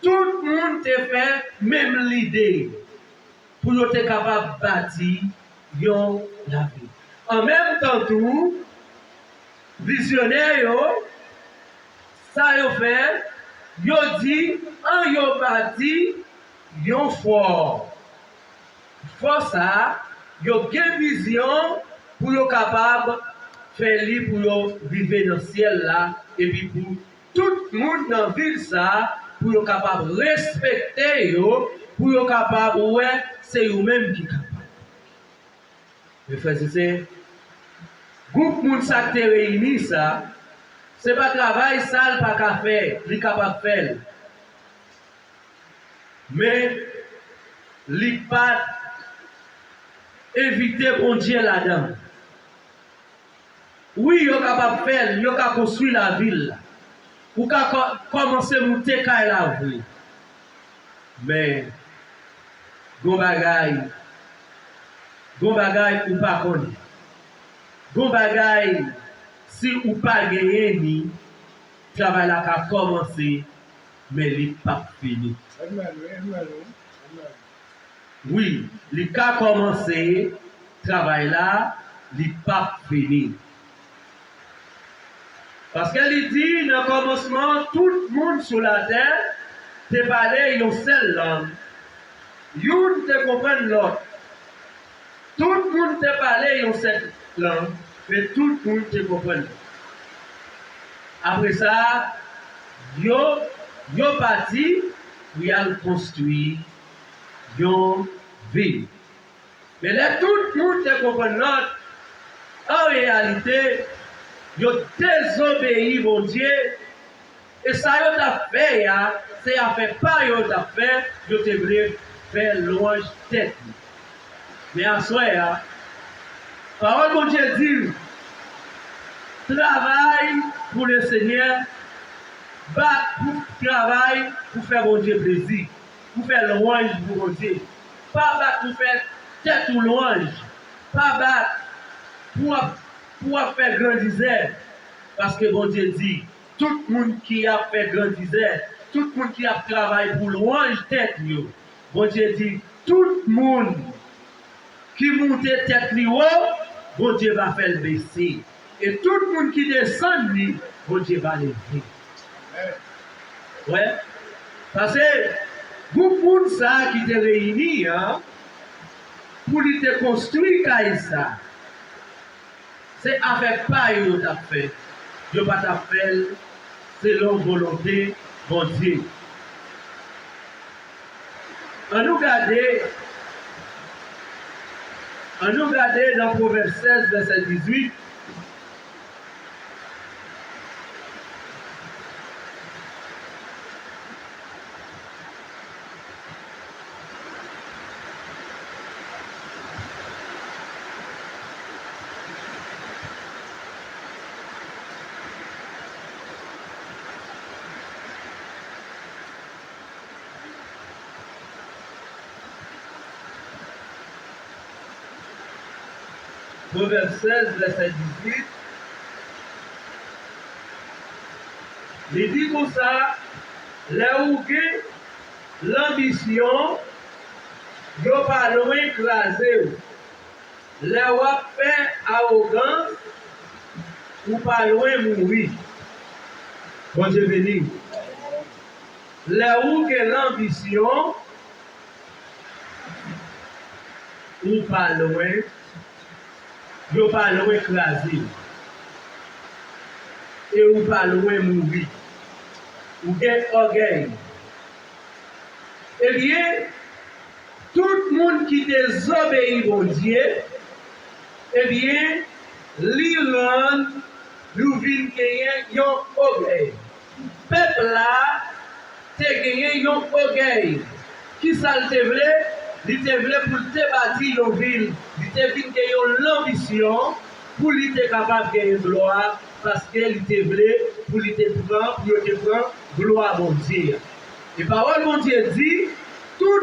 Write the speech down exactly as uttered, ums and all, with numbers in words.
Tout moun te fè menm lide pou yo te kapab bati yon lavil. An menm tan tou, vizyonè yo, sa yo fè, yo di, "An yo bati yon fò." Fò sa a, yo gen vizyon pou yo kapab fè li pou yo rive nan syèl la, epi pou tout moun nan vil sa a, pou yo kapab respekte yo, pou yo kapab wè se yo menm ki kapab. Mezanmi, se gwoup moun sa k te reyini sa, se pa travay sa l pa ka fè, li kapab fè l. Men, li pa t envite Bondye ladan. Wi, yo kapab fè l, yo ka konstwi lavil la. Ou ka kò-, kòmanse moute kay la vre. Men, gon bagay, gon bagay ou pa konnen. Gon bagay, si ou pa genyen ni, travay la ka kòmanse, men li p ap fini. Amen, wi, amen, wi. Amen. Wi, li ka kòmanse, travay la, li p ap fini. Paske li di, nan kòmansman, tout moun sou latè te pale yon sèl lang. Youn te konprann lòt. Tout moun te pale yon sèl lang, men tout moun te konprann. Apre sa, yo, yo pati pou y al konstwi yon vil. Men lè tout moun te konprann lòt, an reyalite, yo dezobeyi Bondye. E sa yo t ap fè a, se afè pa yo yo t ap fè, yo te vle fè lwanj tèt yo. Men aswè a, pawòl Bondye di, travay pou Lesenyè, bat pou travay pou fè Bondye plezi, pou fè lwanj pou Bondye. Pa bat pou fè tèt ou lwanj, pa bat pou w ap, pou w ap fè grandizè, paske Bondye di, tout moun ki ap fè grandizè, tout moun ki ap travay pou lwanj tèt yo, Bondye di, tout moun ki moute tèt li wo, Bondye va fè l bese. E tout moun ki desann li, Bondye va leve. Wè, paske gwoup moun sa a ki te reyini an, pou li te konstwi kay sa, se afè pa yo yo t ap fè. Yo pa t ap fè l selon volonte Bondye. Ann nou gade, ann nou gade nan Pwovèb sèz, vèsè dizuit. Pwovèb sèz, vèsè dizuit, li di konsa, lè ou gen lanbisyon, yo pa lwen kraze w. Lè w ap fè awogans, ou pa lwen mouri. Bondye beni w. Lè ou gen lanbisyon, ou pa lwen, yo pa lwen kraze w. E ou pa lwen mouri. Ou gen ògèy. Ebyen, tout moun ki dezobeyi Bondye, ebyen, li rann nou vin genyen yon ògèy. Pèp la te genyen yon ògèy. Kisa l te vle? Li te vle pou l te bati yon vil. Li te vin gen yon lanbisyon pou li te kapab genyen glwa, paske li te vle pou li te pran, pou yo te pran glwa Bondye a. E pawòl Bondye di, tout